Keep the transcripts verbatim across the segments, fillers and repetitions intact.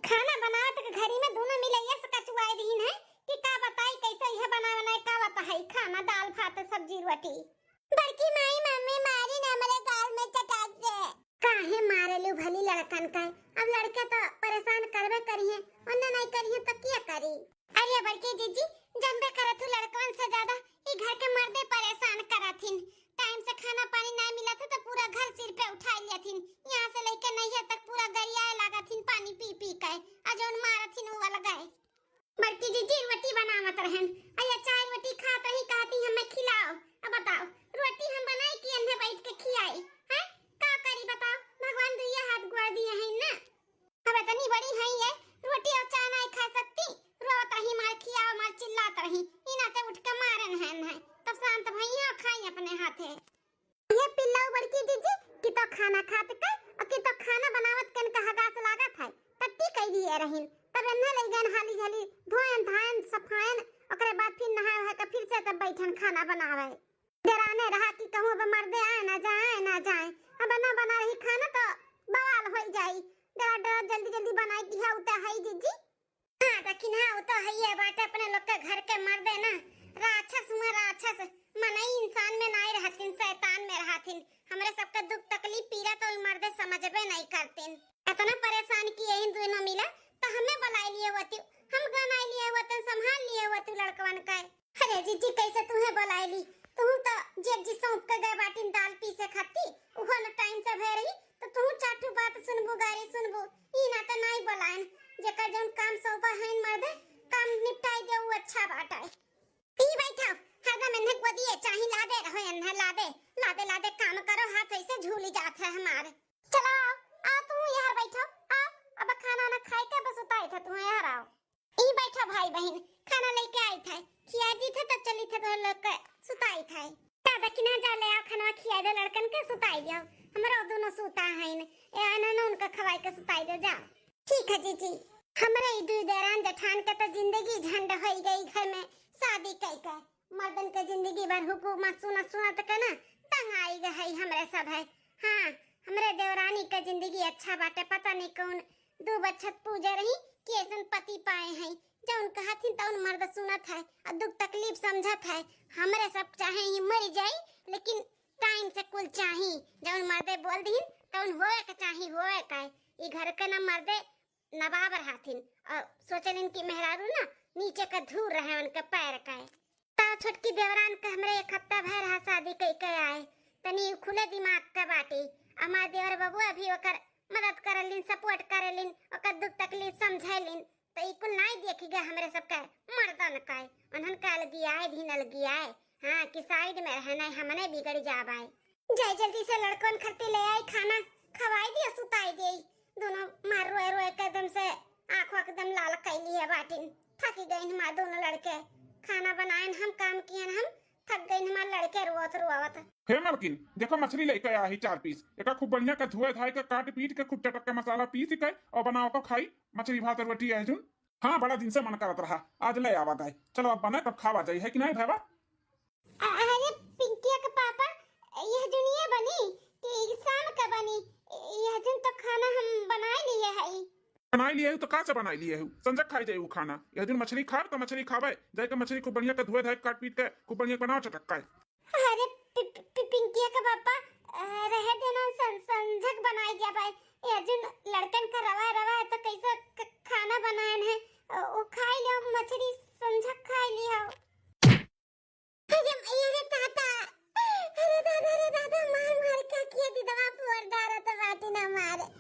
खाना बनावत के घरी में दुनो मिलैया से कचुआई दिहिन है कि का बताई, कैसे यह बनाए बनाए का बताई, खाना, दाल, भात, सब्जी, रोटी। बड़की माई, मम्मी मारी ना हमरे गाल में चटाक से। काहे मारेलू भली लड़कन का? अब लड़के तो परेशान करबे करिहे, ओन्ने नहीं करिहे तो क्या करी? अरे बड़की जीजी, जानबे करत हू लड़कवन से ज्यादा ई घर के मर्दे परेशान करत हिन। टाइम से खाना पानी ना मिलत है तो पूरा घर सिर पे उठा लेत हिन। यहाँ से लेके नैहर तक पूरा गरियाए लागत हिन पानी पी पी के। आ जौन मारत हिन उ अलग है। बड़की जीजी रोटी बनावत रहन, अया चार रोटी खात रही, कहती हमें खिलाओ। अब बताओ, रोटी हम बनाई कि इन्हें बैठ के खियाई? हैं? का करी बताओ, भगवान दुइये हाथ गोड़ दिए हैं ना। अब इतनी बड़ी है ये, रोटी और चाय नहीं खा सकती? रोवत रही, मार खियाओ, मार चिल्लात रही, इना ते उठ के मारन है, है। तब शांत भैया खाई अपने हाथे। ये पिल्लऊ बड़की जीजी कि तो खाना खात के और कि तो खाना बनावत के इनका हगास लागत है, टट्टी कई दिए रहिन। तब इन्हें ले गए हाली झाली धोएन धाएन सफाएन, ओकरे बाद फिर नहाए है तो फिर से तब बैठन खाना बनावे। डराने रहा कि कहूँ अब मर्दे आए ना जाए, आए ना जाए, अब ना बना रही खाना तो बवाल हो जाई। डरा डरा जल्दी जल्दी बनाई दिया उता है जीजी। हाँ, लेकिन हाँ, वो तो है ये बात, अपने लोग के घर के मर्दे ना राक्षस हुआ, राक्षस। मनई इंसान में नाई रहतिन, शैतान में रहतिन। हमरे सबके दुख तकलीफ पीड़ा तो ई मर्दे समझबे नहीं करतिन। इतना परेशान किए इन दोनों मिला, तो हमें बुलाई लिए होती, हम गनाई लिए होते, संभाल लिए होते लड़कवन का। अरे जीजी, कैसे तुम्हें बुलाई ली? तुम तो जेठ जी सौंप के गए बाटिन दाल पीसे खाती, उहो न टाइम से भय रही, तो तू चार ठो बात सुनबू, गारी सुनबू, ई ना त नाई बोलायन। जेकर जौन काम सौंपा है मर्दे, काम निपटाई दे, उ अच्छा बात है। ई बैठो, हरदम इन्हें को दिए चाही, लादे रहो इन्हें, लादे, लादे, लादे काम करो, हाथ ऐसे झूली जात है हमारे। चलो आओ, आओ तू यार बैठो, आओ, अब खाना ना खाए के बस उताई था तू यार, आओ। ई बैठा भाई बहिन, खाना लेके आई थे, खिया दी थे, तब चली थे तो लोग के सुताई थे। दादा कि ना जा ले आ खाना खिया दे लड़कन के, सुताई दियो। हमरो दोनों सूता है न, ए आना ना उनका खवाई के सुताई दे जा। ठीक है जीजी। हमरे ई दुई देरान जेठान के तो जिंदगी झंड होई गई घर में शादी कई के। मर्दन के जिंदगी भर हुकूमत सुनत सुनत के ना तंग आई गए है हमरे सब है। हाँ, हमरे देवरानी के जिंदगी अच्छा बाटे, पता नहीं कौन दू बच्छत पूजे रही कि ऐसन पति पाए हैं, जौन कहथिन तौन मर्द सुनत है और दुख तकलीफ समझत है। हमरे सब चाहे ही मर जाई, लेकिन टाइम से कुल चाही, जौन मर्दे बोल दीन तौन होए के चाही, होए का। ई घर के ना मर्दे नवाब रहथिन और सोचलिन कि मेहरारू ना नीचे का धूर रहे उनके पैर का। ताऊ छोटकी देवरान के हमरे एक हफ्ता भर रहा शादी कई के आए, तनी खुले दिमाग के बाटी। हमार देवर बबुआ भी ओकर मदद करलिन, सपोर्ट करलिन, ओकर दुख तकलीफ समझैलिन, तो ई कुल नाई देखी गए हमरे सबके मर्दन के। उन्हन के अलगियाए, ढीन अलगियाए, हाँ, कि साइड में रहना है, हमने बिगड़ जाबाए। जाए जल्दी से लड़कन खत्ती ले आई, खाना खवाई दिया, सुताई दिया। दोनों मार रोए रोए के एकदम से आँखों एकदम लाल कैली है बाटिन। थक गई हमार दोनों लड़के, खाना बनाए हम, काम किए हम, थक गई हमार लड़के रोवत रोवत। हे मलकिन, देखो मछली लेके आया ही चार पीस, एका खूब बढ़िया के धोए धाए के काट पीट के खूब चटक के मसाला पीस के और बनाओ को खाई, मछली भात रोटी है जुन। हाँ, बड़ा दिन से मन करत रहा, आज ले आवा दाई। चलो अब बने तब खावा जाई, है कि नहीं भैया? अ-, अरे पिंकिया के पापा, यह जुनिया बनी कि शाम का बनी? यह जुन तो खाना हम बनाए लिए हई। बनाए लिए हई तो का से बनाए लिए हई? संझक खाई जाई वो खाना। यह जुन मछली खाब तो मछली खाबे, जाए के मछली खूब बढ़िया के धोए धाए काट पीट के खूब बढ़िया बनाओ चटक्का। अरे पि-, पि-, पि-, पिंकिया के पापा, अ, रहे देना सं-, संझक बनाए जाबे। यह जुन लड़कन का रवा रवा है तो कैसे क-, खाना बनाए है, अ, वो खाई लो मछली संझक खाई लियो। अरे, अरे दादा, अरे दादा, अरे दादा, मार मार के किया दीदवा पुअर डारा तो बाटी ना मारे।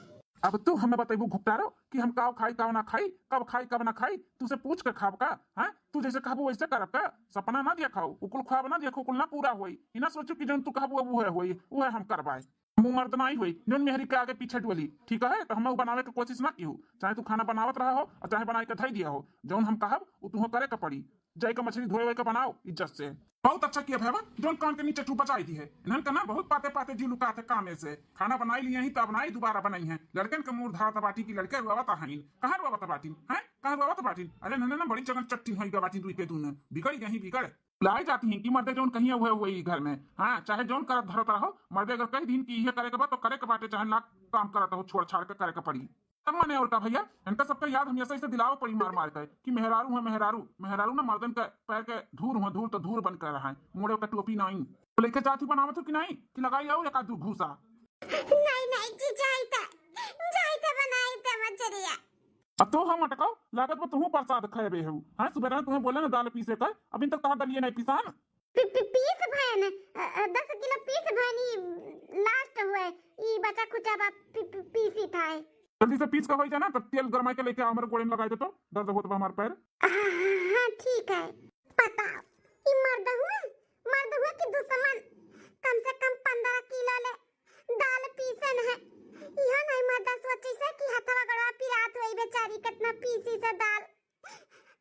अब तू हमें बतेबू घुपटारो कि हम काव खाई, काव ना खाई, कब खाई, कब ना खाई, तू से पूछ के खाब का? हाँ, तू जैसे कहबू वैसे करब का? सपना ना देखो, उकुल ख्वाब ना देखो, उकुल ना पूरा होई। ई ना सोचू कि जौन तू कहबू अब उहे होई, उहे हम करबाए। हम उ मर्द नाई होई, जौन मेहरी के आगे पीछे डोली, ठीक है? तो हम उ बनावे के कोशिश ना किहू। चाहे तू खाना बनावत रहा हो और चाहे बनाए के धई दिया हो, जौन हम कहब, उ तुहो करे के पड़ी। जाई के मछली धोए वोए के बनाओ इज्जत से। बहुत अच्छा किया भैया, जौन कान के नीचे चुप बचाई दी है। इन्हन का ना बहुत पाते पाते जीव लुकात है कामे से। खाना बनाई लिए ही तो अब नाई दोबारा बनाई है। लड़कन के मूड धारत बाटी की लड़के रुआवत आहिन। कहाँ रुआवत बाटिन? हैं? कहाँ रुआवत बाटिन? अरे नन्हे ना बड़ी चगन चट्टी होई गवा बाटिन रुई पे दून। बिगड़ गई बिगड़। लाई जाती हैं कि मर्दे जौन कहिए हुए हुए ही घर में। हाँ, चाहे जौन करत धरत रहो, मर्दे अगर कह दीन कि ये करे के बा तो करे के बाटे, चाहे लाख काम करत हो छोड़ छाड़ के करे के पड़ी। तब माने और का भइया, इनका सबका याद हमेशा इसे दिलावे पड़ी मार मार के कि मेहरारू है मेहरारू, मेहरारू ना मर्दन के पैर के धूर हुआ, धूर तो धूर बन के रहा है, मोड़े का टोपी नाई। तो लइके जात ही बनावत हो कि नाई, कि लगाई और एक आध दू घूसा? नाई, नाई जी, जाई त, जाई त बनाई त मछरिया। अब तो हम अटकाओ, लागत बा तुहूँ प्रसाद खएबे हऊ। हाँ, सुबह तुहें बोले ना दाल पीसे कर, अभी तक तहार दलिए नहीं पिसान। पी-, पी-, पीस भैन, अ, अ, दस किलो पीस भैन, ई लास्ट हुए, ई बचा खुचा बा, पी-, पी-, पीसी था। जल्दी से पीस के होई जाना, तो तेल गरमाई के लेके आओ, हमारे गोड़े में लगाई दे तो, दर्द होत बा हमार पैर। हाँ, हाँ, हाँ, ठीक है। बताओ, ई मर्द हुए, मर्द हुए कि दुश्मन? कम से कम पन्द्रह किलो ले दाल पीसन है। इहो नहीं मर्दा सोची से कि हथवा गड़वा पिरात होई बेचारी, कितना पीसी से दाल।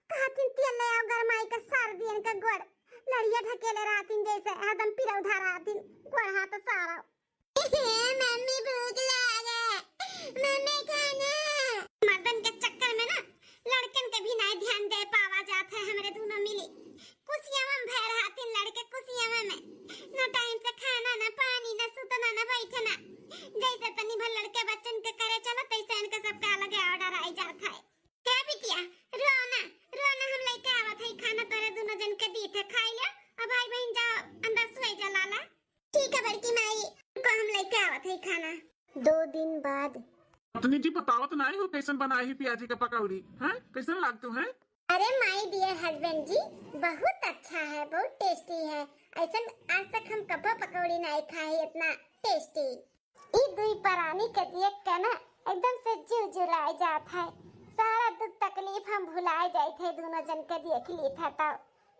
कहथिन तेल ले आओ गरमाई के सार दियन के गोड़। लड़िया ढकेले रहथिन जैसे हरदम पिरौधा रहथिन, गोड़ हाथ सारा। मम्मी भूख लागे, मम्मी खाना। मर्दन के चक्कर में ना लड़कन के भी नहीं ध्यान दे पावा जात है हमरे दोनों मिली। कुसियावा में भय रहथिन लड़के कुसियावा में, ना टाइम से खाना, ना पानी, ना सुतना, ना बैठना। जैसे तनी भर लड़के बच्चन के करे चलो, तैसे इनके सबके अलगे ऑर्डर आई जात है। ए बिटिया, रो ना, रो ना, हम लइके आवत हई खाना, तोरे दुनो जन के दीत है, खाई ले। अब भाई बहिन जाओ, अंदर सोई जा लाला। ठीक है बड़की माई, को हम लइके आवत हई खाना। दो दिन बाद। पत्नी जी बतावत नाई हो कैसन बनाई है पियाजी का पकौड़ी, हैं? कैसन लागत है? अरे my dear husband जी, बहुत अच्छा है, बहुत टेस्टी है। ऐसन आज तक हम कब्बो पकौड़ी नाई खाई, इतना टेस्टी। ई दुई परानी के देख के ना एकदम से जीव जुड़ाए जात है। सारा दुख तकलीफ हम भुलाए जाइत है, दुनो जन के देख लीत है तो।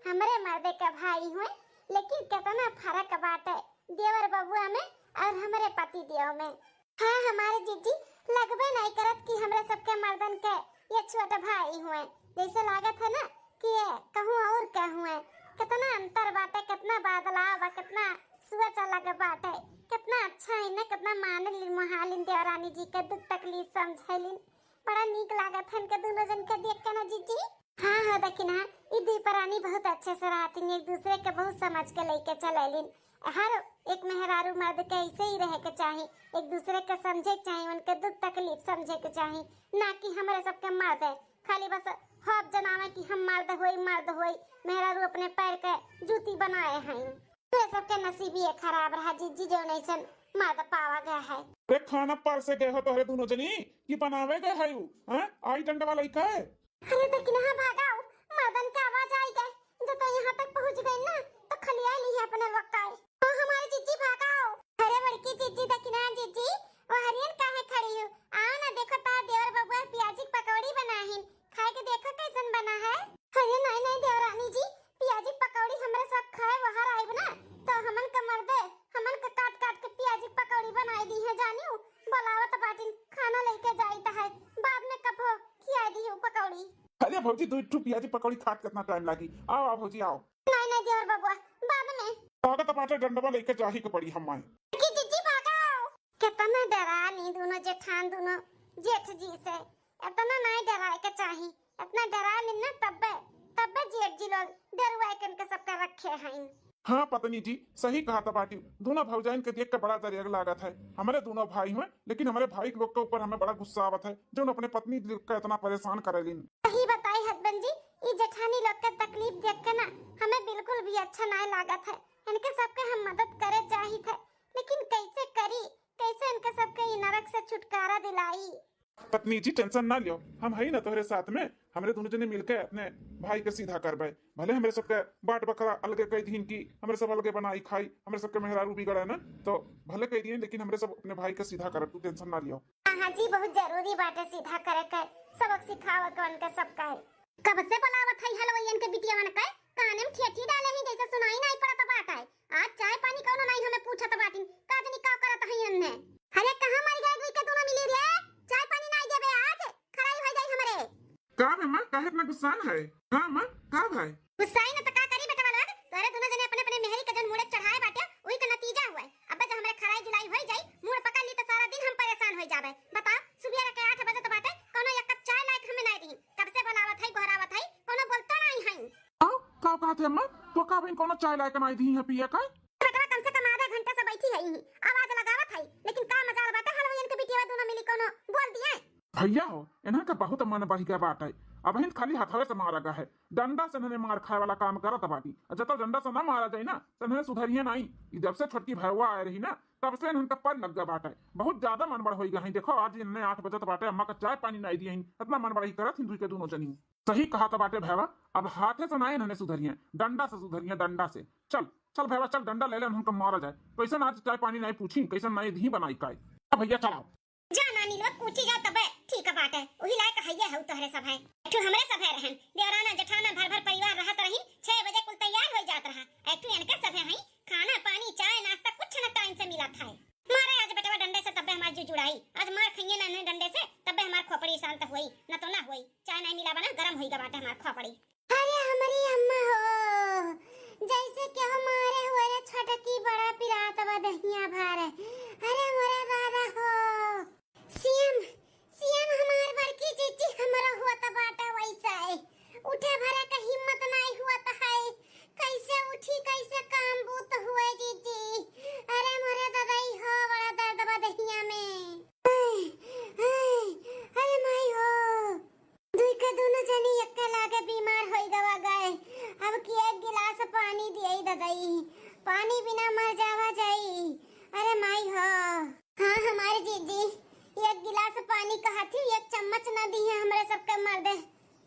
हमरे मर्दे के भाई हुए, लेकिन कितना फर्क बाटे देवर बबुआ में और हमरे पति देव में। हाँ, हमारे जीजी, लगबे नहीं करत कि हमरे सबके मर्दन के ये छोट भाई हुए, जैसे लागत है ना कि ये कहूँ और के हुए। कितना अंतर बाटे, कितना बदलाव बा, कितना सोच अलग बाटे। कितना अच्छा है ना, कितना मानलिन मोहालिन देवरानी जी के दुख तकलीफ समझेलिन। बड़ा नीक लागत है इनके दुनो जन के देख के ना जीजी। हाँ, हाँ, देखी ना, ई दुई परानी बहुत अच्छे से रहतिन, एक दूसरे के बहुत समझ के लेके चलेलिन। हर एक मेहरारू मर्द के ऐसे ही रहे के चाही, एक दूसरे के समझे के चाही, उनके दुख तकलीफ समझे के चाही, ना कि हमरे सबके मर्द है खाली बस हौफ जनावे कि हम मर्द होई, मर्द होई, मेहरारू अपने पैर के जूती बनाए हैं। तोरे सबके नसीबिये खराब रहा जीजी, जौन ऐसन मर्द पावा गया है। अरे खाना परसे गए हो तोहरे दुनो जनी कि बनावे गए है उ, हैं? आई डंडवा लइके। अरे देखी ना, भागाओ, मर्दन के आवाज आई गए, जो तो यहाँ तक पहुँच गई ना, तो खलिया ली है अपने वक्का। ओ हमारे जीजी भागाओ। अरे बड़की जीजी देखी ना जीजी, वो हरियन काहे खड़ी हो? आओ ना देखो तार देवर बबुआ पियाजी के पकौड़ी बनाहिन, खाए के देखो कैसन बना है। अरे नहीं नहीं देवरानी जी, पियाजी पकौड़ी हमरे सब खाए बाहर आइब ना, तो हमन के मर्दे, हमन के काट काट के पियाजी पकौड़ी बनाई दी है जानियो। बोलावत बाटिन, खाना लेके जाइत है, बाद में कबो खियाई दी पकौड़ी। अरे भौजी, दो ठो पियाजी पकौड़ी खात कितना टाइम लागी? आओ, आओ भौजी, आओ। नहीं नहीं देवर बबुआ, बाद में। ताकत बाटे डंडवा लेके जाही के पड़ी हमारे। कि जीजी भागाओ। कितना डरा ली दुनो जेठान, दुनो जेठ जी से। इतना नहीं डराए के चाही, इतना डरा ली ना तब्बे, तब्बे जेठ जी लोग डरुआ के इनके सबके रखे हैं। हाँ पत्नी जी, सही कहा था बाटी। दोनों भौजाइन के देख के बड़ा दरिया लागत है। हमारे दोनों भाई हुए, लेकिन हमारे भाई लोग के ऊपर हमें बड़ा गुस्सा आवत है, जो अपने पत्नी लोग का इतना परेशान करेलिन। सही बताई husband जी, ई जेठानी लोग के तकलीफ देख के ना हमें बिल्कुल भी अच्छा नहीं लागत है। इनके सबके हम मदद करे चाहित है, लेकिन कैसे करी, कैसे इनके सबके ई नरक से छुटकारा दिलाई? पत्नी जी tension ना लियो, हम हई ना तोहरे साथ में। हमरे दोनों जने मिलके अपने भाई के सीधा करबे। भले हमरे सबके बाट बखरा अलगे कई दिन की, हमरे सब अलगे बनाई खाई, हमरे सबके मेहरारू बिगड़े ना, तो भले कई दिए, लेकिन हमरे सब अपने भाई के सीधा करब, तू tension ना लियो। हाँ, हाँ जी, बहुत जरूरी बाटे सीधा करे के, सबक सिखावे के उनके सब कहे। कब से बोलावत हई हलवैयन के बिटियावन के, काने में ठेठी डाले हैं जैसे सुनाई नहीं पड़त बाटे। आज चाय पानी कौनो नहीं हमें पूछत बाटिन, का जनी का करत हई एन्ने। अरे कहाँ मर गए दुई के दोनों मिली रे, चाय पानी नहीं देबे आज, खराई हो जाई हमरे। का बे माँ, काहे इतना गुस्सान है? हाँ माँ, का भाई? गुस्साई न त का करी बेटवा लोग, तोरे दोनों जने अपने अपने मेहरी के जन मुड़े चढ़ाए बाटे, उही के नतीजा हुए। अब्बे जब हमरे खराई जुलाई होई जाई, मूड़ पकड़ ली त सारा दिन हम परेशान होई जाबे। बताओ, सुबेरे के आठ बजत बाटे, कौनो एक कप चाय लायक हमें नाई दिही। कब से बोलावत हई, गोहरावत हई, कौनो बोलतो नाई हई। आओ, का कहत है अम्मा? तो का बहिन कौनो चाय लायक नाई दिही है पिए का? बेटवा कम से कम आधा घंटा से बैठी है यहीं, आवाज लगावत है, लेकिन का मजाल बाटे हलवैयन के बिटिया दोनों मिली कौनो बोल दिए। भइया हो, इन्हन के बहुत मन बढ़ि गए बाटे। अबहिन खाली हथवे से मारा गए है, डंडा से इन्हने मार खाए वाला काम करत बाटी। अउर जब तक डंडा से ना मारा जाई ना, त इन्हने सुधरिहे नाहीं। ई जब से छोटकी भैया आए रही ना, तब से इन्हन के पर लग गए बाटे। बहुत ज्यादा मन बढ़ होई गए हैं। देखो, आज इन्हने आठ बजत बाटे, अम्मा का चाय पानी नाहीं दिए हैं, इतना मन बढ़ी करत हैं दुई के दुनो जनी। सही कहत बाटे भैया, अब हाथे से नाहीं इन्हने सुधरिहे, डंडा से सुधरिहे, डंडा से। चल, चल भैया, चल डंडा ले ले, इन्हन का मारा जाए। कइसन आज चाय पानी नाहीं पूछी, कइसन नाहीं दिही बनाई काय। अब भइया चलाओ। जा नानी लोग, पूछी जाओ तबे ठीक बाटे। उही लायक हइये हउ तोहरे सभे। एक ठो हमरे सभे रहन, देवराना जेठाना भर भर परिवार रहत रहिन, छह बजे कुल तैयार होइ जात रहा। एक ठो इनके सभे हई, खाना पानी चाय नाश्ता कुछ न टाइम से मिलत है। मारे आज बेटवा डंडे से तबे हमार जू जुड़ाई, आज मार खइये ना इन्हें डंडे से तबे हमार खोपड़ी शांत होई, न तो ना होई। चाय नाहीं मिला बना, गरम होई गा बाटे हमार खोपड़ी। अरे हमरी अम्मा हो, जैसे केहू मारे हुए रे छटकी, बड़ा पिरात बा दहिया भार। अरे मोरे दादा हो, सीएम, सीएम हमार बड़की जीजी हमरो हुआ त बाटा वैसा है। उठे भरे का हिम्मत नाहीं हुआ त है। कैसे उठी, कैसे काम बूत हुए जीजी। अरे मोरे ददाई हो, बड़ा दर्द बा दहिया में। आय, आय, अरे माई हो। दुई के दुनो जनी एक्के लागे बीमार होई गवा गए। अब की एक गिलास पानी दियई ददई, पानी बिना मर जावा जाई। अरे माई हो। हाँ हमारे जीजी, एक गिलास पानी कहत ही, एक चम्मच ना दी है हमरे सबके मर्दे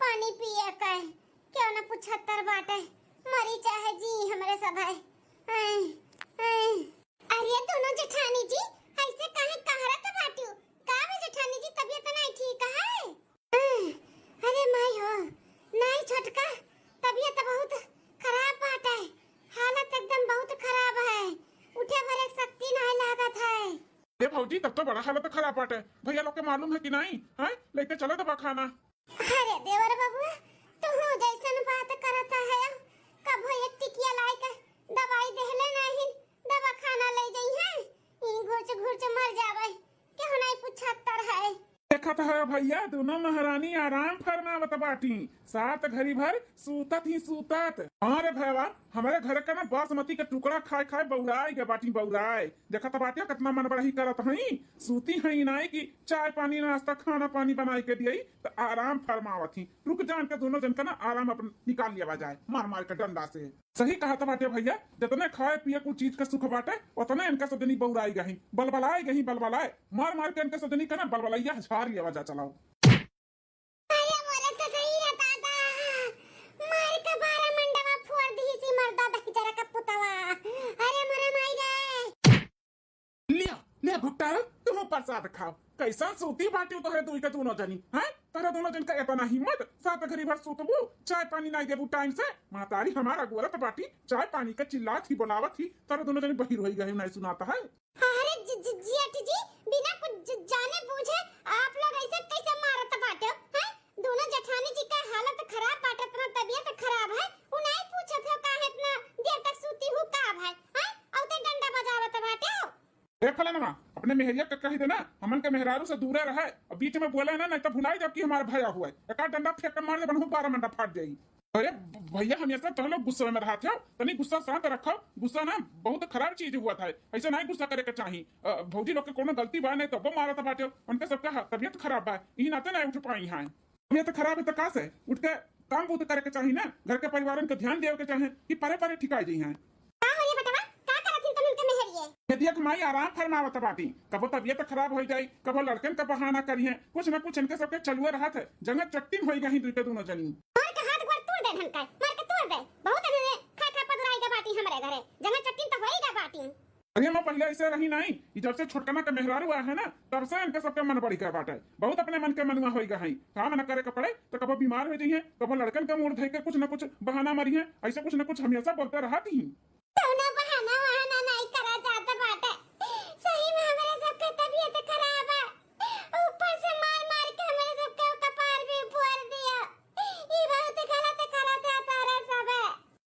पानी पिए के। क्यों ना पुछत्तर बाटे, मरी चाहे जी हमरे सब है। आय, आय। अरे दुनो जेठानी जी, ऐसे काहे कहरत बाटियो? का बे जेठानी जी, तबियत नाहीं ठीक है? अरे माई हो, नाहीं छोटका, तबियत बहुत खराब बाटे, हालत एकदम बहुत खराब है, उठे भरे शक्ति नाहीं लागत है। ए भौजी, तब तो बड़ा हालत खराब बाटे। भैया लोग के मालूम है कि नाहीं? हैं? लेके चलो दवाखाना। अरे देवर बबुआ, तुहू जैसन बात करत है, कभो एक टिकिया लाइके दवाई देहले नाहीं, दवाखाना ले जइहे, ई घुच घुच मर जावे, केहू नाहीं पुछत्तर है। देखत है भैया, दुनो महारानी आराम फरमावत बाटी, सात घड़ी भर सूतत ही सूतत। हाँ रे भैया, हमरे घर का ना बासमती का टुकड़ा खाए खाए बउराए गए बाटी, बउराए। देखत बाटे कितना मन बढ़ी करत हई, सूती हई नाहीं कि चाय पानी नाश्ता खाना पानी बनाए के दिए, त आराम फरमावत ही। रुक जा, इनके दुनो जन का ना आराम अपन निकाल लिया जाए मार मार के डंडा से। सही कहत बाटे भैया, जितने खाए पिए कुल चीज के सुख बाटे, उतने इनका सजनी बउराई गही, बलबलाई गही, बलबलाए। मार मार के इनका सजनी का ना बलबलैया झार लिया जा, चलाओ। अरे मोरे ससुर रे दादा, मार के बारह मंडवा फोड़ दी सी मर्दा दहिजरा का पुतवा। अरे मोरे माई रे। लिया, लिया घुट्टा, तुम प्रसाद खाओ। कैसन सूती बाटी तोहरे दुई के दुनो जनी, हैं? तोहरे दुनो जन का इतना हिम्मत, सात घड़ी भर सूतबू, चाय पानी नाहीं देबू टाइम से। महतारी हमार अगोरत बाटी, चाय पानी का चिल्लात ही बोलावत ही, तोहरे दुनो जनी बहिर होई गए, नाहीं सुनात है। अरे जि-, जि-, जेठ जी, बिना कुछ ज-, जाने बूझे आप लोग ऐसे कैसे मारत बाटे, हैं? दुनो जेठानी जी का हालत खराब बाटे, इतना तबियत खराब है, उ नाहीं पूछत हो काहे इतना देर तक सूती हूँ का भाई, हैं? औते डंडा बजावत बाटे हो। ए फलानवा, अपने मेहरिया का कहि देना, हमन के मेहरारू से दूरे रहे, अब बीच में बोले ना, नाहीं तो भुलाई जाब कि हमार भया हुआ है। एका डंडा फेंक के मार दे, बनहु बारह मंडा फाट जाई। अरे भैया, हमेशा तो लोग गुस्से में रहत हो, तनी गुस्सा शांत रखो। गुस्सा ना बहुत खराब चीज हुआ था, ऐसे नाहीं गुस्सा करे के चाही। अ, भौजी लोग के कोनो गलती बा नाहीं, तबो मारत बाटे, उनके सबके ह-, तबियत खराब बा, ई नाते नाहीं उठ पाई हैं। तबियत खराब है तो का से उठ के काम बूत करे के चाही ना, घर के परिवारन के ध्यान देवे के चाहे कि परे परे ठिकाई जइहैं। का हो रे बेटवा, का करत हिन तुम इनके मेहरिये? ये देख माई, आराम फरमावत बाटी, कबो तबियत खराब होइ जाई, कबो लड़कन का बहाना करिहैं, कुछ न कुछ इनके सबके चलुए रहत है। जंगा चट्टिन होइ गई दुई के दुनो जनी। मार के हाथ गोड़ तोड़ दे ढंग का, मार के तोड़ दे। बहुत इन्हें खा खा पदुराई के बाटी हमरे घरे, जंगा चट्टिन तो होई गा बाटी। अरे अम्मा, पहिले ऐसे रही नाहीं, ई जब से छोटकना के मेहरारू आए हैं ना, तब से इनके सबके मन बढ़ गए बाटे। बहुत अपने मन के मनुआ होई गए हैं। काम न करे के पड़े तो कबो बीमार हो जाइए, कबो लड़कन के मूड़ धइ के कुछ न कुछ बहाना मारिए, ऐसे कुछ न कुछ हमेशा बोलते रहती हैं। कौनो बहाना वहाना नहीं करा जात बाटे। सही में हमारे सबके तबियत खराब है, ऊपर से मार मार के हमारे सबके कपार भी फोड़ दिया। ई बहुत गलत करत है तारा सब।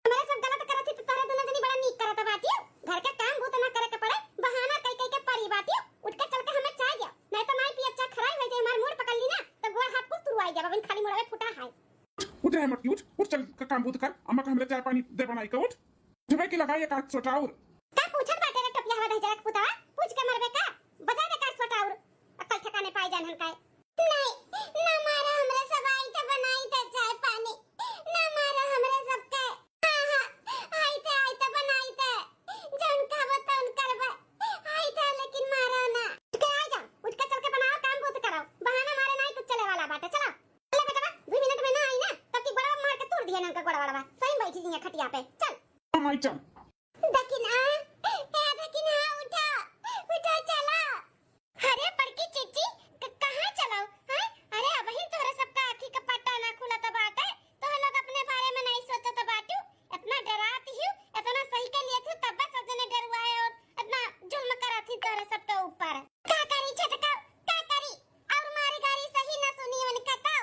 हमरे सब गलत करत ही तो तोहरे दुनो जनी बड़ा नीक करत बाटियो। घर के काम बूत ना करे के पड़े, बहाना कई कई के पड़ी बाटियो। उठ के चल के हमें चाय दिया, नहीं तो माई पियब चाय खराई हो जाए, हमार मूड़ पकड़ ली ना तो गोड़ हाथ कुल तुरवाई जाब, अबहिन खाली मुड़वे फूटा है। उठ रे मटकी, उठ, उठ चल के काम बूत कर, अम्मा का हमरे चाय पानी दे बनाई के उठ। उठबे की लगाई एक आध सोटा और। का पूछत बाटे रे टोपिया हवा दहिजरा के पुतवा, पूछ के मरबे का? बजा दे का सोटा और, अक्कल ठिकाने पाई जान हम काहे। नहीं, कोड़वड़वा, सही बैठी जी खटिया पे। चल। हाँ माई, चल। दखिना, ए दखिना, उठा, उठा, चला। अरे बड़की जीजी, क-, कहाँ चलाओ, हैं? अरे अबहिन तोहरे सबका आँखी का पट्टा ना खुलत बाटे, तोहरे लोग अपने बारे में नहीं सोचत बाटू। इतना डरात ही, इतना सही के लिए थी, तब सब जने डरुआए और इतना जुल्म करत ही तोहरे सबके ऊपर। का करी छोटका, का करी? और मारी गारी सही ना सुनी उनका तो।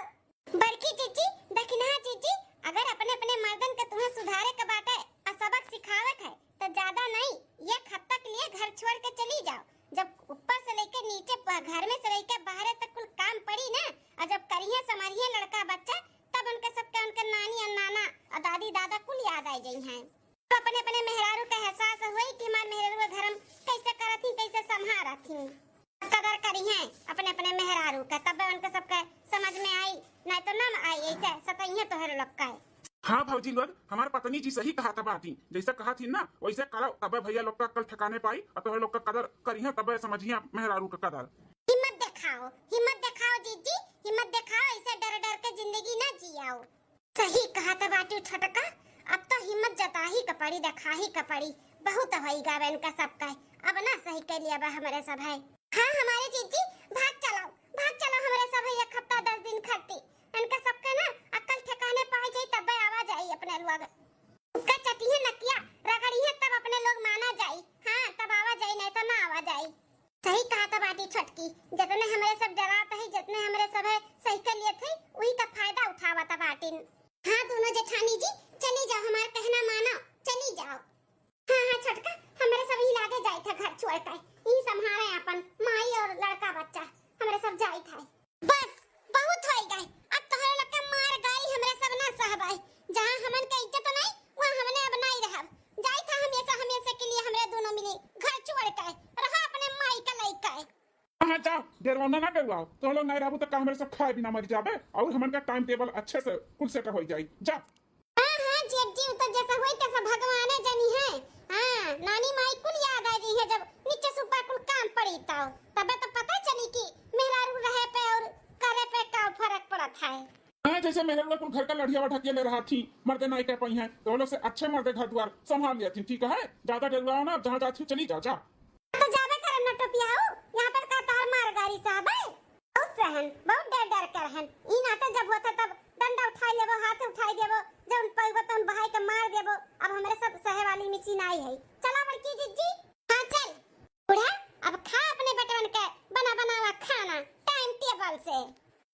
बड़की जीजी, दखिनहा जीजी, अगर अपने अपने मर्दन के तुहें सुधारे के बाटे और सबक सिखावे के है, तो ज्यादा नहीं, एक हफ्ता के लिए घर छोड़ के चली जाओ। जब ऊपर से लेके नीचे, प-, घर में से लेके बाहरे तक कुल काम पड़ी ना, और जब करिहे संभरिहे लड़का बच्चा, तब उनके सबके उनके नानी और नाना और दादी दादा कुल याद आ जाई हैं। तो अपने अपने मेहरारू का एहसास होई कि हमार मेहरारू घर हम कैसे करत ही, कैसे संभारत ही। कदर करिहे अपने अपने मेहरारू का, तब उनके सबके समझ में आई, नहीं तो ना आई, ऐसे सतइहे तोहरे लोग का। हाँ भौजी लोग, हमार पत्नी जी सही कहत बाटी, जैसे कहत ही ना वैसे करो, तबे भैया लोग का अक्ल ठिकाने पाई और तोहरे लोग का कदर करिहे, तबे समझिहे मेहरारू का कदर। हिम्मत देखाओ, हिम्मत देखाओ जीजी, हिम्मत देखाओ, ऐसे डर डर के जिंदगी ना जियाओ। सही कहत बाटू छोटका, अब तो हिम्मत जताही क पड़ी, देखाही क पड़ी। बहुत होई गए इनका सबका, अब ना सही के लिए बा हमरे सब है। हाँ हमारे जीजी, भाग चलाओ, भाग चलाओ हमरे सब है, एक हफ्ता दस दिन खत्ती। इनका सबका ना अक्ल ठिकाने पाई जाई, तब्बे आवा जाई अपने लोग। उनका चटिहे नकिया, रगड़िहे तब अपने लोग माना जाई। हाँ तब आवा जाई, नहीं तो ना आवा जाई। सही कहत बाटी छोटकी, जितने हमरे सब डरात ही, जितने हमरे सब है सही के लिए थे, वही का फायदा उठावत बाटिन। हाँ दोनों जेठानी जी, चली जाओ, हमार कहना मानो, चली जाओ। हाँ हाँ छोटका, हमरे सब ही लागे जाइत है घर छोड़ के, ई संभारे अपन माई और लड़का बच्चा, हमरे सब जाइत है। बस, बहुत होई गए। अब तोहरे लोग के मार गारी हमरे सब ना सहबाई। जहाँ हमन के इज्जत नहीं, वहाँ हमने अब नहीं रहब। जाई था हमेशा, हमेशा के लिए हमरे दोनों मिली घर छोड़ के। रहा अपने माई का लइका। हाँ, जाओ, डेरवाओ ना, ना डेरवाओ। तो लोग नहीं रहबू तो का हमरे सब खाए बिना मर जाबे? और हमन का टाइम टेबल अच्छे से कुल सेट हो जाई। जा। हाँ, हाँ, जेठ जी, उ तो जैसा होई तैसा भगवाने जनी है। हाँ, नानी माई कुल याद आ जाई है, जब नीचे से ऊपर कुल काम पड़ी तो, तबे तो पता चली कि मेहरारू रहे पे और करे पे का फर्क पड़त है। हाँ, जैसे मेहरारू कुल घर का लड़िया ढकेले रहा थी, मर्दे नाई कह पाई हैं, तो वो लोग से अच्छे मर्दे घर द्वार संभाल लिया थी, ठीक है? ज्यादा डरवाओ ना, अब जहाँ जाती हो चली जाओ, जा। तो जाबे करम ना टोपियाऊ, यहाँ पर का तार मार गारी साहब है। बहुत सहन, बहुत डर डर कर हन। ई नाते जब होत है तब डंडा उठाई लेबो, हाथ उठाई देबो, जब उन पैबो तो उन भाई के मार देबो। अब हमरे सब सहे वाली मशीन आई है। चला बड़की जिज्जी। हाँ चल। बूढ़ा, अब खा अपने बेटवन के बना बनावा खाना टाइम टेबल से।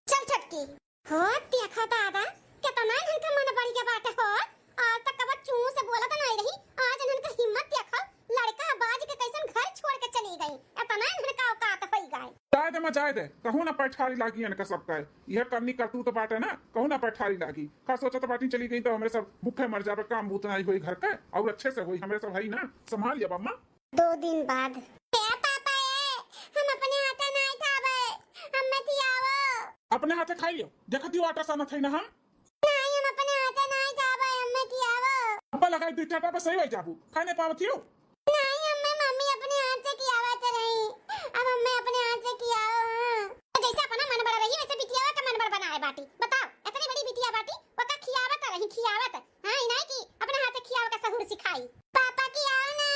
चल छोटकी। हो, देखा दादा, केतना इनका मन बढ़ गया बाटे हो। आज तक कबो चूं से बोलत नहीं रही, आज इनका हिम्मत देखा, लड़का बाज के कैसन घर छोड़ के चली गई, एतना इनका औकात होई गए। जाए दे, मैं जाए दे, कहूँ ना पैठारी लागी इनका सबका। यह करनी करतूत बाटे ना, कहूँ ना पैठारी लागी। का सोचत बाटी चली गई तो हमरे सब भूखे मर जाबे, काम बूत नहीं होई घर का, और अच्छे से होई, हमरे सब है ना, संभाल लिया अम्मा। दो दिन बाद। ए पापा ए, हम अपने हाथे नहीं खाबे, हमें खियाओ। अपने हाथे खाई लियो, देखत ही हो आटा सानत है ना हम। नहीं, हम अपने हाथे नहीं खाबे, हमें खियाओ। अब्बा लगाई दुई चाटा बस सही हो जाबू, खाए नहीं पावत हियो। नहीं, हमें मम्मी अपने हाथ से खियावत रही, अब हमें अपने हाथ से खियाओ। हाँ। तो जैसे अपना मन बड़ा रही वैसे बिटिया का मन बड़ा बनाए बाटी। बताओ, इतनी बड़ी बिटिया बाटी, ओका खियावत रही, खियावत। हाँ, ई नहीं कि अपने हाथ से खियावे का सहूर सिखाई। पापा खियाओ ना।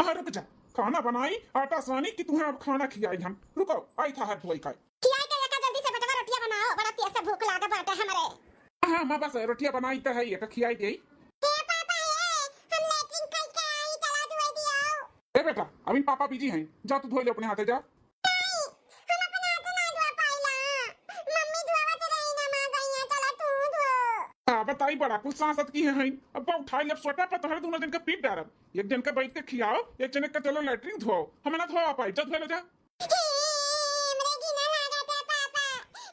हाँ, रुक जा, खाना बनाई, आटा सानी कि तुम्हें अब खाना खियाई हम। रुको, आई था हाथ धोई का। खियाई के लेकर जल्दी से बेटवा रोटियां बनाओ, बड़ा तेज से भूख लागे बाटे हमरे। हाँ, हाँ, माँ बस रोटियां बनाई तो है, ये तो खियाई दे। ए पापा, ए, हम लेटरिन करके आई, चला धोई दियो। ए बेटा, अभी पापा बिजी हैं, जा तू धोई ले अपने हाथे जा। नहीं, हम अपने हाथे नहीं धो पाइला। मम्मी धोवत रही ना, माँ गई है, चला तू धो। हाँ, बताई बड़ा कुछ सांसत की है, हैं। अब उठाई, अब सोटा पर तोहरे दोनों जन का पीट डारब। एक जन का बैठ के खियाओ, एक जन का चलो लेटरिन धो। हम ना धो पाई, जा धो ले जा। हे, हमरे घिना लागत है, पापा।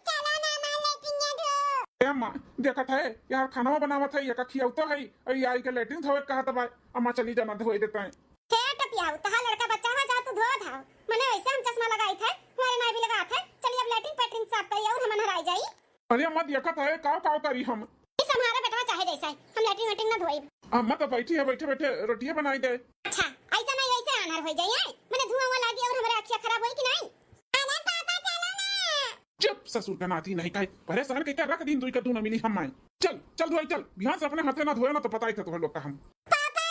चलो ना, माँ लेटरिन धो। ए अम्मा, देखत है, यार खाना बनावत है, ये का खियावत है, और ये आई के लेटरिन धोवे कहत बा। अम्मा चली जाना, धोई देते हैं। हे टपियाऊ, तहार लड़का बच्चा हुआ, जा तू धो धाओ। मने वैसे हम चश्मा लगाई थे, हमारे नाई भी लगा थे। चलिए अब लेटरिन पेटरिन साफ करिए और हम नहराई जाई। अरे अम्मा, देखत है, काव काव करी हम। इस हमारा बेटवा चाहे जैसा है, हम लेटरिन वेटरिन ना धोई। अम्मा तो बैठी है, बैठे बैठे रोटियां बनाई दे। अच्छा, ऐसा नहीं, ऐसे आनर हो जाई है। मने धुआं हुआ लागी और हमारे अखिया खराब होई कि नहीं? अरे पापा, चलो ना। चुप, ससुर का नाती नहीं कहे, परेशान कइके रख दीन, दुई का दूनो मिली हम आए। चल, चल धोई, चल, बिहान से अपने हाथे ना धोए ना तो पता ही था तोहर लोग का हम। पापा,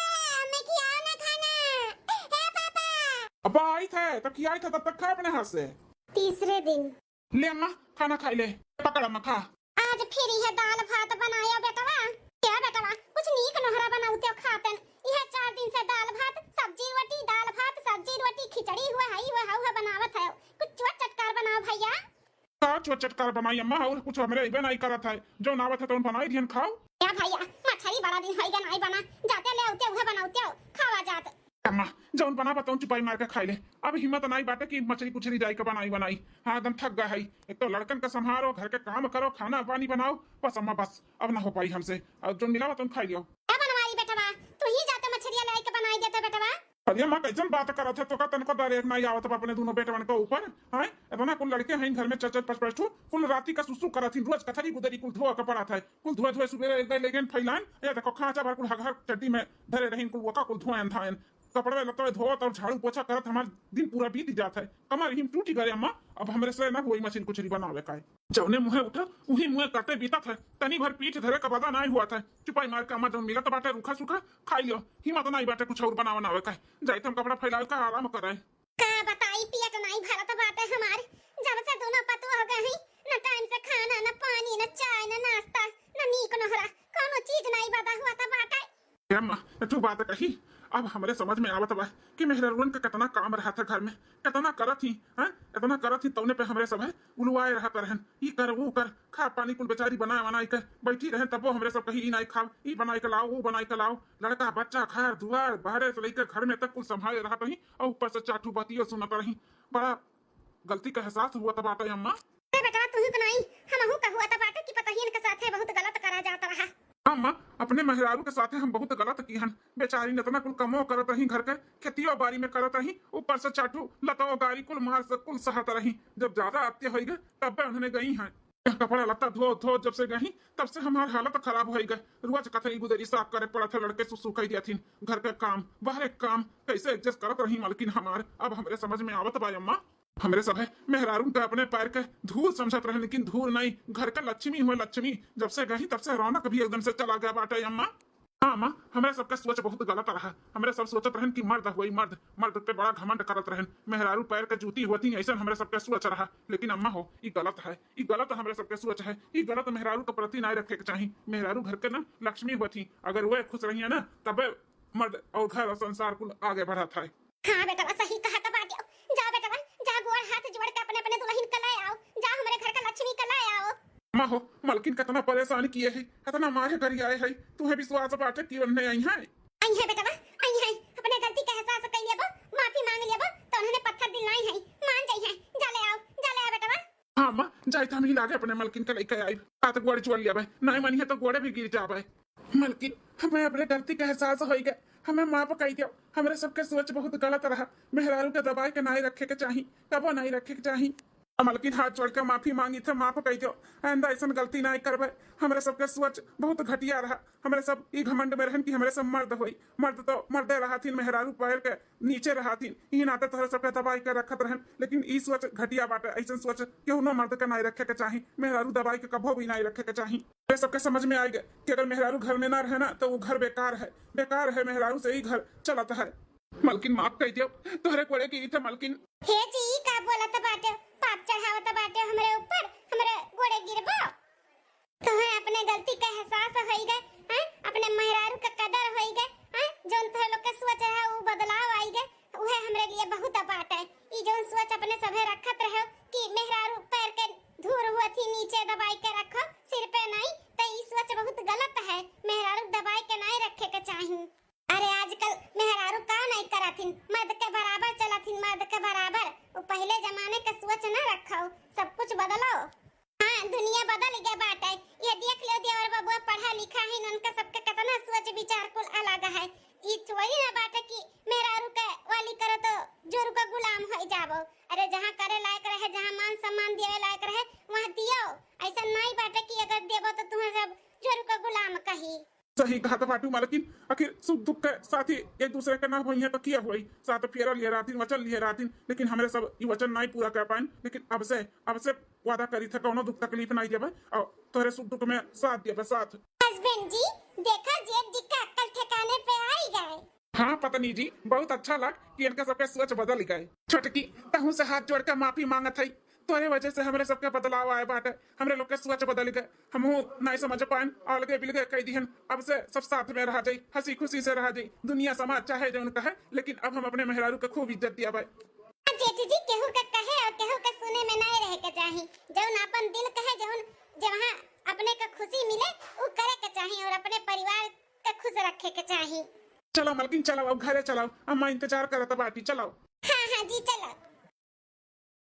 मैं खियाओ ना खाना। हे पापा। अब आई थे, तब खियाई थे, तब तक खा अपने हाथ से। तीसरे दिन। ले अम्मा, खाना खाई ले। पकड़ अम्मा, खा। आज फिर यह दाल भात बनायो बेटवा। क्या बेटवा, कुछ नीक नोहरा बनाउते हो खातन। यह चार दिन से दाल भात, सब्जी रोटी, दाल भात, सब्जी रोटी, खिचड़ी हुआ, हई हुआ, हऊ हुआ बनावत है। कुछ चोट चटकार बनाओ भैया। का चोट चटकार बनाई अम्मा, और कुछ हमरे अइबे नहीं करत है। जौन आवत है तौन बनाई दिहन खाओ। क्या भैया, मछरी बड़ा दिन होइगा नहीं बना, जाते ले आउते उहे बनाउते हो, खावा जात। अम्मा, जौन बनावा तौन चुपाई मार के खाई ले। अब हिम्मत नाई बाटे कि मछरी कुछरी जाई के बनाई बनाई। हाँ, एकदम थक गए है। एक तो लड़कन का संभारो, घर के काम करो, खाना पानी बनाओ, बस अम्मा बस, अब ना हो पाई हमसे। अब जौन मिला तौन खाई लियो। क्या बनवाई बेटवा, तू ही जाते मछरिया लाई के बनाई देते बेटवा। अरे अम्मा, कैसन बात करत है? तोका तनको दरेक नाई आवत बा अपने दूनो बेटवन के ऊपर, हैं? इतना कुल लड़के हैं घर में, चार चार पाँच पाँच ठो, कुल राती का सुसु करत ही, रोज कथरी गुदरी कुल धोआ के पड़त है, कुल धोए धोए सुबेरे एक दाई लेगेन फैलान, ये देखो खांचा भर कुल हगहर चड्डी में धरे रहीन, कुल वोका कुल धोएन धाएन, कपड़वे लत्तवे धोत और झाड़ू पोछा करत हमार दिन पूरा बीत जात है। कमर हिम टूटी गए अम्मा, अब हमरे से ना होई मछली कुचरी बनावे का। जौने मुँहे उठा, उही मुँहे काटे बीतत है। तनी भर पीठ धरे का बदा नाई हुआ था। चुपाई मार के अम्मा जौन मिलत बाटे रूखा सूखा, खाई लियो। हिम्मत नाई बाटे कुछ और बनावे नावे का। जाइत हम कपड़ा फैलावे का आराम करे। का बताई, पेट नाई भरत बाटे हमार। जब से दोनों पतोह हो गए हैं, न टाइम से खाना, न पानी, न चाय, न नाश्ता, न नीक नोहरा, कौनो चीज नाई बदा हुआ था बाटे। ए अम्मा, तू बात कही, अब हमरे समझ में आवत बा कि मेहरारुअन के कितना काम रहत है घर में, कितना करत ही, हैं? इतना करत ही, तौने पे हमरे सब है उलवाए रहत रहन, ई कर, वो कर, खा पानी कुल बेचारी बनाए बनाई के बैठी रहन, तबो हमरे सब कही, ई नाई खाओ, ई बनाई के लाओ, वो बनाई के लाओ, लड़का बच्चा, घर दुआर, बाहरे से लेके घर में तक कुल संभाले रहत रही, और ऊपर से चार ठो बतियो सुनत रही। बड़ा गलती का एहसास हुआ तब बाटे अम्मा। अरे बेटवा, तू ही बनाई, हमहू का हुआ तब बाटे कि पतहियन के साथे बहुत गलत करा जात रहा। हाँ माँ, अपने मेहरारू के साथे हम बहुत गलत किहन। बेचारी इतना कुल कमो करत रही, घर के खेतियो बारी में करत रही, ऊपर से चाटू लतो गारी कुल मार से कुल सहत रही। जब ज्यादा आते होइगे तब उन्होंने गई हैं। कपड़ा लत्ता धो धो जब से गई तब से हमार हालत खराब होइगे। रोज कथरी गुदरी साफ करे पड़त है, लड़के सुसु कह दिया थी। घर के काम, बाहर के काम कैसे एडजस्ट करत रही मलकिन हमार, अब हमरे समझ में आवत बा अम्मा। हमरे सब है मेहरारून के अपने पैर के धूल समझत रहन, लेकिन धूल नहीं, घर का लक्ष्मी हुए लक्ष्मी। जब से गई तब से रौनक भी एकदम से चला गया बाटे अम्मा। हाँ अम्मा, हमरे सबका सोच बहुत गलत रहा। हमरे सब सोचत रहन कि मर्द हुई मर्द, मर्द पे बड़ा घमंड करत रहन, मेहरारू पैर के जूती होती, ऐसा हमरे सबका सोच रहा। लेकिन अम्मा हो, ई गलत है, ई गलत हमरे सबका सोच है, ई गलत मेहरारू के प्रति नाय रखे के चाही। मेहरारू घर के ना लक्ष्मी होती, अगर वह खुश रही है ना तबे मर्द और घर और संसार कुल आगे बढ़त है। हाँ बेटवा, सही कहत बाटे। जा बेटवा, जा गोड़ हाथ जोड़ के अपने अपने दुल्हन के ले आओ। जा हमरे घर का लक्ष्मी के ले आओ। अम्मा हो, मलकिन कितना परेशान किए है, इतना मारे गरियाए है, तुहे विश्वास बाटे कि उन्हें आई है। आई है बेटवा, आई है। अपने गलती का एहसास कर लेबो, माफी मांग लेबो, तो उन्होंने पत्थर दिल नहीं है, मान जाई है। जा ले आओ, जा ले आओ बेटवा। हाँ अम्मा, जाइत हम ही लागे अपने मलकिन के लेके आई। हाथ गोड़ जोड़ लेबे, नहीं मनी है तो गोड़े भी गिर जाबे। मलकिन, हमें अपने गलती का एहसास होइगे, हमें माफ कर दियो। हमरे सबके सोच बहुत गलत रहा। मेहरारू के दबाए के नाई रखे के चाही, कबो नाई रखे के चाही। मलकिन हाथ जोड़ के माफी मांगी थे, माफ कर दियो। आइंदा ऐसन गलती नाई करबे। हमरे सबके सोच बहुत घटिया रहा। हमरे सब ई घमंड में रहन कि हमरे सब मर्द होई। मर्द तो मर्दे रहाथिन, मेहरारू पैर के नीचे रहाथिन। ई नाते तोहरे सबके दबाई के रखत रहन। लेकिन ई सोच घटिया बाटे। ऐसन सोच केहू मर्द के नाई रखे के चाही। मेहरारू दबाई के कबो भी नाई रखे के चाही। ये सबके समझ में आइगे कि अगर मेहरारू घर में ना रहे ना, तो वो घर बेकार है, बेकार है, मेहरारू से ही घर चलत है। मलकिन, माफ कर दियो, तोहरे गोड़े गिरी थे मलकिन। हे जी, ई का बोलत बाटे? पाप चढ़ावत बाटे हमरे ऊपर, हमरे गोड़े गिरबो? तोहे अपने गलती का एहसास होइगे, हैं? अपने मेहरारू का कदर होइगे, हैं? जौन तोहे लोग के सोच रहा, उ बदलाव आइगे, उहे हमरे लिए बहुत बाटे। ई जौन सोच अपने सभे रखत रहो कि मेहरारू पैर के धूर हुआ थी नीचे दबाई के रखो, सिर पे नहीं, तो ई सोच बहुत गलत है। मेहरारू दबाई के नहीं रखे के चाही। अरे आजकल मेहरारू का नहीं करथिन, मर्द के बराबर चलथिन, मर्द के बराबर। वो पहले जमाने के सोच ना रखो, सब कुछ बदलो। हाँ, दुनिया बदल ठीक कहत बाटू मालकिन, आखिर सुख दुख के साथी एक दूसरे के ना होइहैं तो किया होई? साथ फेरा लिए रहतिन, वचन लिए रहतिन, लेकिन हमरे सब ई वचन नाहीं पूरा कर पाइन। लेकिन अब से, अब से वादा करित है कौनो दुख तकलीफ नाहीं देबे और तोहरे सुख दुख में साथ देबे, साथ। Husband जी, देखा जेठ जी का अक्ल ठिकाने पे आई गए। हाँ पत्नी जी, बहुत अच्छा लग कि इनका सबके सोच बदल गए। छोटकी, तहू से हाथ जोड़ के माफी मांगत है, तोरे वजह से हमरे सबके बदलाव आए बाटे, हमरे लोग के सोच बदल गए, हमहू नाहीं समझ पाएन, अलगे बिलगे कह दिहन। अब से सब साथ में रहा जाई, हंसी खुशी से रहा जाई, दुनिया समाज चाहे जौन कहे, लेकिन अब हम अपने मेहरारू के खूब इज्जत दिया भाई। जेठ जी, केहू के कहे और केहू के सुने में नाहीं रहे के चाही। जौन अपन दिल कहे, जौन जहाँ अपने के खुशी मिले, उ करे के चाही और अपने परिवार के खुश रखे के चाही। चलो मलकिन, चलो अब घरे चलो, अम्मा इंतजार करत बाटी, चलो। हाँ हाँ जी, चलो।